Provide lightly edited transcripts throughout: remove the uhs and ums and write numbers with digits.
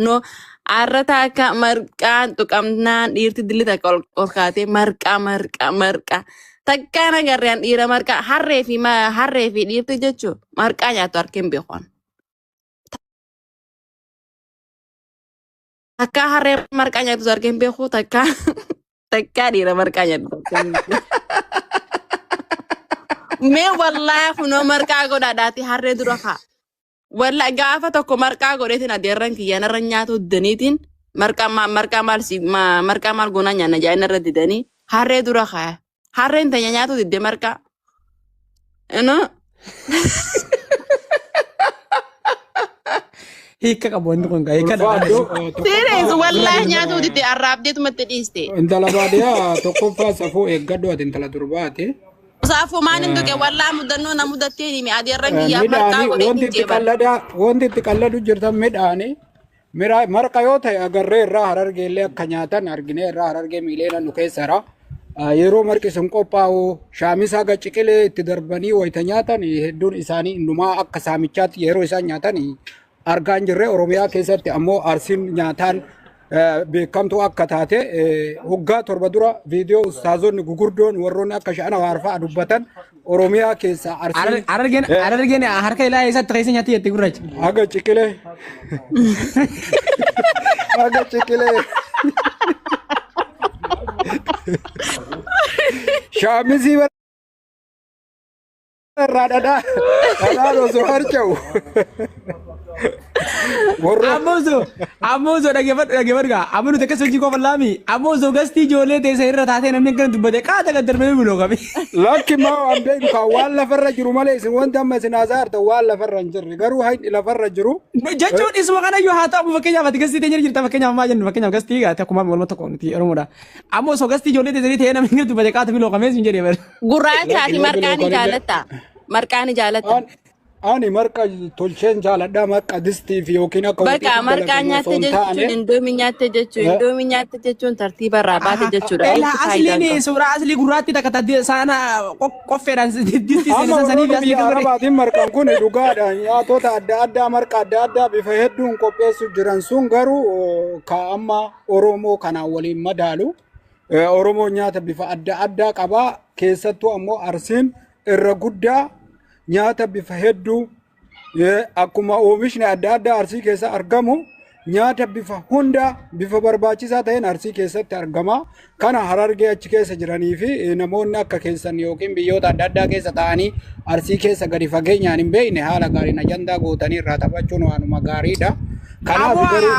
No, arra takka marqaan tuqamnaan dhiirti dilli takka ol kaatee marqaa marqaa marqaa. Takkaan agarreen dhiira marqaa harree fi harree fi dhiirti jechuun marqaa nyaatu harkeen beekan. Takkaa harree marqaa nyaatu harkeen beeku takkaa takkaa dhiira marqaa nyaatu harkeen beeku. Mee wallaahi kunoo marqaa godhaadhaati harree dura kaa. Wallaahi gaafa tokko marqaa godheetiin adeerran kiyya narra nyaatu didaniitiin marqaa marqaa maal si marqaa maal goonaa nyaanna jedhanii narra didanii harree dura kaa. Harreen teenya nyaatu didde marqaa. Inoo Hiika qabu wanti kun gaa hiika dha. Ulfaadhu Serious tokkoffaa wallaahi nyaatu didde arraabdeetumatti dhiiste. Intala baadiyyaa tokkoffaa safuu eeggadhu ati intala durbaati. Saafuu maan hin tuqe wallaahi mudannoo na mudattee himi adeerran kiyyaaf marqaa Midhaanii wanti godheetiin itti jeeban. qalladaa wanti itti qalladu jirtan midhaanii marqa yoo ta'e agarree irraa harargee illee akka nyaatan arginee irraa harargee miileena nu keessara. Yeroo marqi sun qophaa'u shaamisaa gaciqilee itti darbanii wayita nyaatan hedduun isaanii innumaa akka saamichaatti yeroo isaan nyaatan argaa hin jirre. Oromiyaa keessatti ammoo Arsiin nyaataan beekamtuu akka taate waggaa 7 dura viidiyoo ustaazonni gugurdoon warroonni akka sha'ana waarfaa dubbatan Oromiyaa keessa Arsiin Harargeen harargeen harka ilaa eessatti keessa nyaatti jette gurraacha. Haga ciqilee haga ciqilee shaamizii irraa dhadhaa dhadhaan osoo harca'u warra Ammoo osoo ammoo osoo dhaggeeffadhu dhaggeeffadhu gaa amma nuti akkas hojii qofa laami ammoo osoo gastii ijoollee teessa irra taatee namni akkana dubbate qaata gad darbee buloo qabi. Lakki maa waan beeknu kan waan lafarra jiru malee isin wanti amma isin haasaa jirtan waan lafarra hin jirre garuu hayni lafarra jiru. Jechuun isuma kanayyuu haa ta'u fakkeenyaaf ati gastii teenya jirta fakkeenyaaf maa jennu fakkeenyaaf gastii gaa akkuma waluma tokko nuti Oromoodha. Ammoo osoo gastii ijoollee teessanii ta'ee namni akkana dubbate qaata biloo qabee sin jedhee bara. Gurraacha Lakki ati yoo marqaa biloo ni kan illee jaalatta. Marqaa ni jaalatta. Ani marqa tolcheen jaaladha marqa distiif yookiin akka Bakka waxiitti marqaa dalagamu osoo nyaatte hin jechuun taane indoomii nyaatte jechuun indoomii nyaatte jechuun tartiiba irraa baate jechuudha. Ela Eessi faayidaan asliin qabu? suuraa aslii gurraatti takka taddee saana qoffeedhaan distii Amma seensan sanii warroonni fi aslii biyya kan godhe. Arabaatiin marqan kun dhugaadha. Nyaatota adda addaa marqa adda addaa bifa hedduun qopheessu jiran sun garuu ka amma Oromoo kanaan waliin madaalu. Oromoon nyaata bifa adda addaa qaba. Keessattuu ammoo Arsiin irra guddaa nyaata bifa hedduu akkuma oomishni adda addaa Arsii keessa argamu nyaata bifa hunda bifa barbaachisaa ta'een Arsii keessatti argama. Kana Harargee achi keessa jiranii fi namoonni akka keessan yookiin biyyoota adda addaa keessa ta'anii Arsii keessa gadi fageenyaan hin beekne haala gaariin ajandaa gootanii irraa taphachuun waanuma gaariidha. Kanaaf Ammoo garuu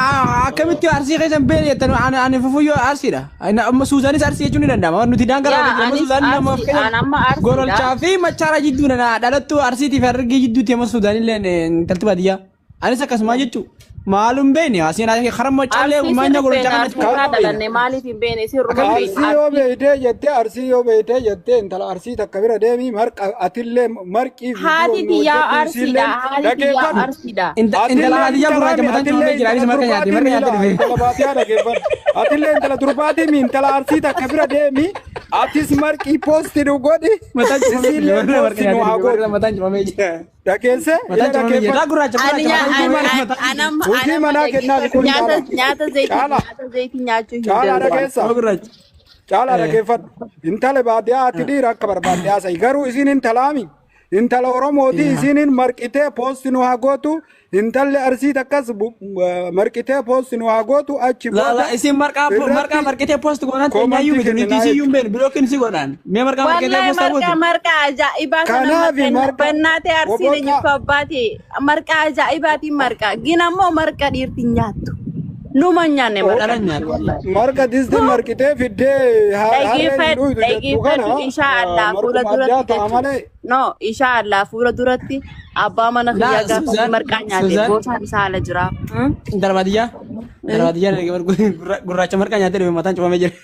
akkamitti Arsii keessa hin beekne jettan ani ani fufuyyoo Arsiidha. Amma Suuzaanis Arsii jechuun ni danda'ama. Nuti daangaa Yaa raawwatee jira. Amma anis Suuzaan nama Arsii fakkeenyaaf an amma Arsiidha. Gololchaa fi Machaara jidduu nana dhalattuu Arsiitii fi Harargee jidduutti amma Suuzaan illee intalti baadiyyaa. Anis akkasumaa jechuu maalum beekne asiin karaa Macaallee Arsii maanya sirri Gololchaa beena kana Arsii irraa dhalanne maaliif hin beene sirruma Akkamitti? beena Arsii yoo Arsii. beeytee jettee Arsii yoo beeytee jettee intala Arsii takka bira deemii marqa atillee marqii viidiyoo Haati nu tiyyaa hojjedhu Arsiidha. isiilleen Haati tiyyaa dhageeffadhu. Arsiidha. Intala Atillee baadiyyaa intala gurraacha mi mataan atillee cufamee jira. Anis intala marqa nyaate durbaatii marqa mi nyaate ilaa dhufe. intala baadiyyaa dhageeffadhu. Atillee intala durbaatii mi intala Arsii takka bira deemii atis marqii poosti nu godhi Mataan cufamee jira. isiillee Marqa poosti nu nyaate haa dhufe. godhu. Mataan cufamee jira. Dhageesse ila Mataan cufamee jira. dhageeffadhu. Daa gurraacha Ani gurraacha nya mataan an cufamee an mataan anamma Hojii anamma manaa kennaafi dhaggeeffadhu kun nyaata caala. nyaata zayitii Caala nyaata zayitii nyaachuu hin caalaa danda'u. dhageessa. Gurraacha. Caalaa dhageeffadhu. Intala baadiyyaa ati dhiira akka barbaadde haasa'i. Garuu isiin intalaami. Intala Oromooti isiin marqitee poosti nu haa gootu. Intalli Arsii takkas marqitee poosti nu haa gootu achi La la booda isin marqaa marqaa irratti marqitee post goonaan koomantii teenyaayyuu miti nuti kenninaa isin jechuudha. yuun beenu bilookiin si godhaan mee marqaa marqitee Wallahi post marqaa gootu. marqaa ajaa'ibaa sana Kanaafi marqaa marqa bannaatee Arsiin boboqaa eenyuuf abbaate marqaa ajaa'ibaatiin marqaa gin ammoo marqa dhiirti hin nyaattu. Numa hin nyaanne marqa Dhalan dhiirti nyaatu. wallahi. Marqa distii marqitee fiddee harreen hin Dhageeffadhu dhuydu jettu kana dhageeffadhu insha Allah fuula marquma addaa duratti ta'a jechuudha. malee No insha Allah fuula duratti abbaa mana Laa kiyyaa gaafa inni Suzaan marqaa nyaate Suzaan goosaan isaa ala jira. Hmm? intala baadiyyaa intala baadiyyaa gurraacha marqaa nyaatee dhufe mataan cufamee jira.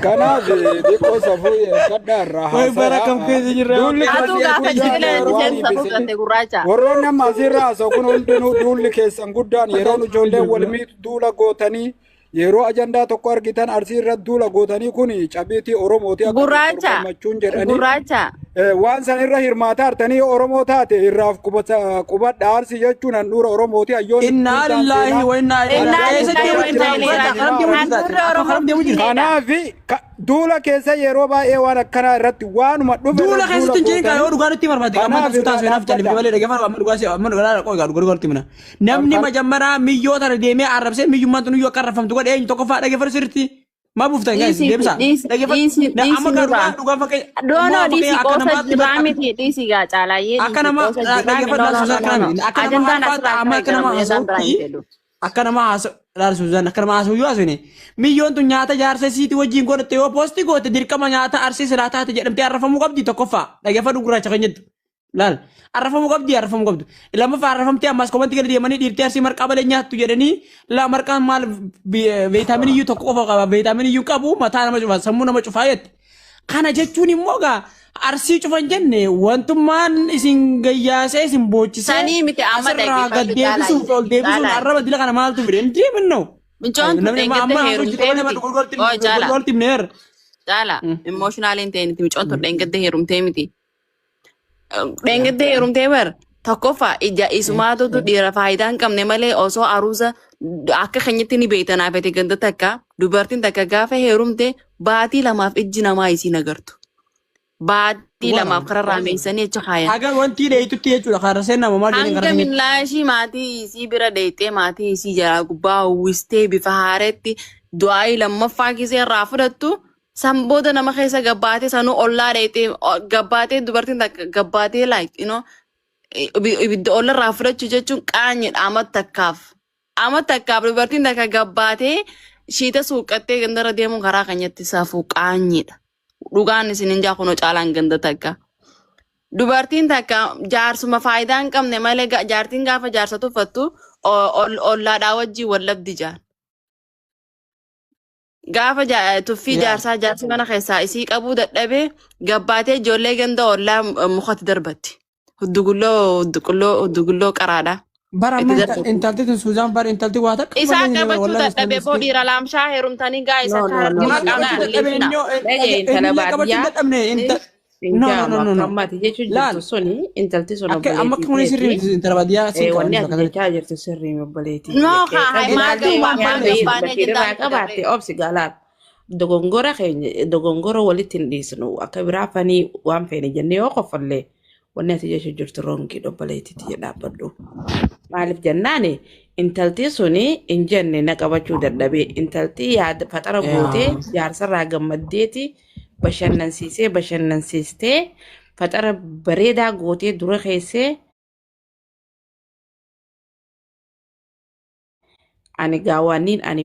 Kanaaf xiqqoo safuu eeggadhaa irraa Way bara kam haasayaa. keessa jirra Duulli Atuu keessan gaafa guddaan ciqileen yeroo itti ani seensa ibsite. fudhatte gurraacha. Warroonni amma asirraa haasa'u kun hundinuu duulli keessan guddaan yeroon ijoolleen wal miitu duula gootanii yeroo ajandaa tokko argitan Arsii irratti duula gootanii kun cabiitii Oromooti akka Doktor Gurraacha Gammachuun jedhanii. gurraacha Waan san irra hirmaataa hartanii yoo Oromoo taate irraaf qubadha. Arsii jechuun handhuura Oromooti. Hayyoonni Innaa gurguddaan lillaahi seenaa wa innaa Innaa eessatti lillaahi deemu wa jirta? innaa ilaihi Gurraacha karam deemu raaji'uun. jirta? Handhuurri Akka Oromoo karam deemu jirta? Finfinneedha. Kanaaf duula keessa yeroo baay'ee waan akkanaa irratti waanuma dhufe Duula irratti duula keessatti hin jirin kaa yoo gootanii dhugaa nutti barbaade amma kanaaf suutaan irraa seenaaf jalli dhaabbadha. malee dhaggeeffatu amma dhugaa amma dhugaa qoy dhugaa dhugaa himna. Namni majammaraa miyyoo tana deemee arrabsee miyyummaan tun iyyuu akka arrabfamtu godhe eenyu tokkoffaa dhaggeeffatu sirriitti. Maa buuftan guys Dhiisi deebisa. dhiisi Dhaggeeffatu dhiisi amma dhiisi kaa nurraa. dhugaa dhugaa fakkeenya Doonoo amma dhiisi fakkeenya akka qoosa namaatti jiraa akka miti dhiisi gaa caalaayyee akka dhiisi nama qoosa jiraa miti. dhaggeeffatu No no no Suuzaan no kana no. miti akka nama Ajandaan harfaatti asirraa amma akka akka nama eegalamu ajandaan biraa hin haasa'utti fedhu. akka nama haasa'u laal Suuzaan akka nama haasa'u yoo haasofne miyyoon tun nyaata jaarsa isiitii wajjin godhatte yoo poosti goote dirqama nyaata arsii silaa taate jedhamtee arrafamuu qabdi tokkoffaa dhaggeeffadhu gurraacha kan jettu laal arrafamuu qabdi arrafamuu qabdu lammaffaa arrafamtee ammas komanti gadi deemanii dhiirtii arsii marqaa malee nyaattu jedhanii laa marqaan maal veetaaminii iyyuu tokko qofa qaba veetaaminii iyyuu qabu mataa nama cufa sammuu nama cufaa jette. Kana jechuun immoo gaa arsii cufan jenne wantummaan isin gayyaasee isin boochisee Sanii miti amma asirraa gad dhaggeeffadhu deebisuuf ol caalaayyee. deebisuun Caalaayyee. arraba dila kana maaltu fide hin deemannoo. Michoon tun Namni amma dheengadda amma haasoo jiru heerumtee malee miti. Oo caala golgolti himneer. caala emotional hin ta'in michoon tun dheengadda heerumtee miti. Dheengadda heerumtee bar tokkoffaa ija isumaatutu dhiira faayidaa hin qabne malee osoo aruusa akka keenyatti ni beektan fete ganda takka dubartiin takka gaafa heerumte baatii lamaaf ijji namaa isiin agartu. Baatii lamaaf karaa raameessanii achi kaayan. Haga wanti dheeytutti jechuudha karaa seenaa maal jedhanii Hanga karaa seenaa. millaashii maatii isii bira dheeyxee maatii isii jalaa gubbaa uwwistee bifa haareetti du'aayii lammaffaa kisee irraa fudhattu san booda nama keessa gabbaatee sanuu ollaa dheeyxee gabbaatee dubartiin takka gabbaatee like you know ibidda olla irraa fudhachuu jechuun qaanyidha amma takkaaf. Amma takkaaf dubartiin takka gabbaatee shiita suuqqattee gandarra deemuun karaa keenyatti safuu qaanyidha. Dhugaan isin hin jaakunoo caalaan ganda takka. Dubartiin takka jaarsuma faayidaa hin qabne malee jaartiin gaafa jaarsa tuffattu ollaadhaa wajjin wallabdi jaan. Gaafa tuffii jaarsaa jaarsi mana keessaa isii qabuu dadhabee gabbaatee ijoollee ganda ollaa mukatti darbatti. Huddugulloo huddugulloo huddugulloo qaraadha. Bara Itti amma darbatti. intalti tun Suuzaan bara intalti waa takka Isaa malee qabachuu wallahi dadhabee boo dhiira laamshaa heerumtanii gaa isa No, akka no, no, harargee Maal maqaa qabachuu hin dadhabe balleessinaa. Dhagaye intala innillee qabachuu baadiyyaa dadhabne hin no no jaamu no no akka no ammaati jechuun laal jirtu suni intalti sun akka amma obboleettii akka kuni sirrii teeti. miti intala baadiyyaa siin qaban Wanni bakka ati kanatti. jechaa jirtu sirrii obboleettii. No haa Qeeqa maal Intalti biraallee waan gabbaan maal balleessu. gabbaanee dubartii jennaan irraa itti qabaatte darree. obsi gaalaaf. Dogongora keenya dogongora walitti hin dhiisnu akka biraa fanii waan feene jennee yoo qofallee wanni ati jechuu jirtu roongii obboleettiitti dhaabbadhu. Maaliif jennaani intalti suni hin jenne na qabachuu dadhabee intalti yaada faxara gootee jaarsarraa gammaddeeti bashannansiisee bashannansiistee faxara bareedaa gootee dura keessee ani gaawwanniin ani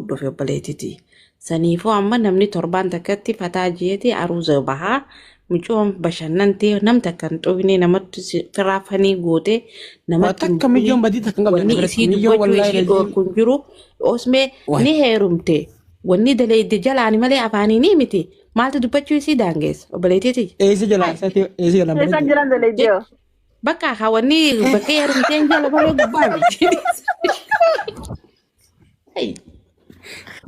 dhufe obboleettiti. Saniifuu amma namni torbaan takkatti fataa ji'eeti aruuza bahaa mucoon bashannantee nam takka hin xubne namatti firaafanii gootee Waa namatti hin takka miyyoon buune badii takka hin qabdu wanni biratti isii miyyoon dubbachuu wallaahi isii lazim dhoorku hin jiru osmee waay ni heerumte wanni daleedde jalaani malee afaanii ni miti maaltu dubbachuu isii daangeessa obboleettiti. eessa jalaa eessa jalaa Isaan bareeddu. jiran dalaydiyoo. Bakka haa wanni bakka heerumteen jala malee gubbaa miti. Hey,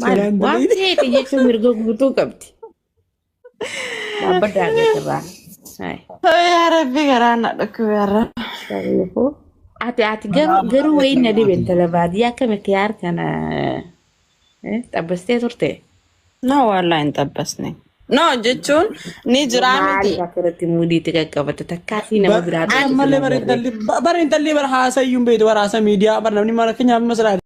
maal Jalaan waan daleedde. feete jechuun mirga guutuu qabdi. Dhaabbaddaa gasirraa. Hai. Yaa Rabbi garaa na dhukkube har'a. Sariifuu. Ati garuu garuu wayiin na dhibe intala baadiyyaa akkami kiyaar kana xabbastee turte. No wallahi hin xabbasne. No jechuun ni jiraa miti. Maaliif akkanatti muudiitti qaqqabata takkaasii nama biraa Ammallee dhooftu bara sin agarre. intalli bara intalli bara haasaa iyyuu hin beektu bara haasaa miidiyaa bara namni maal akka nyaanni masalaa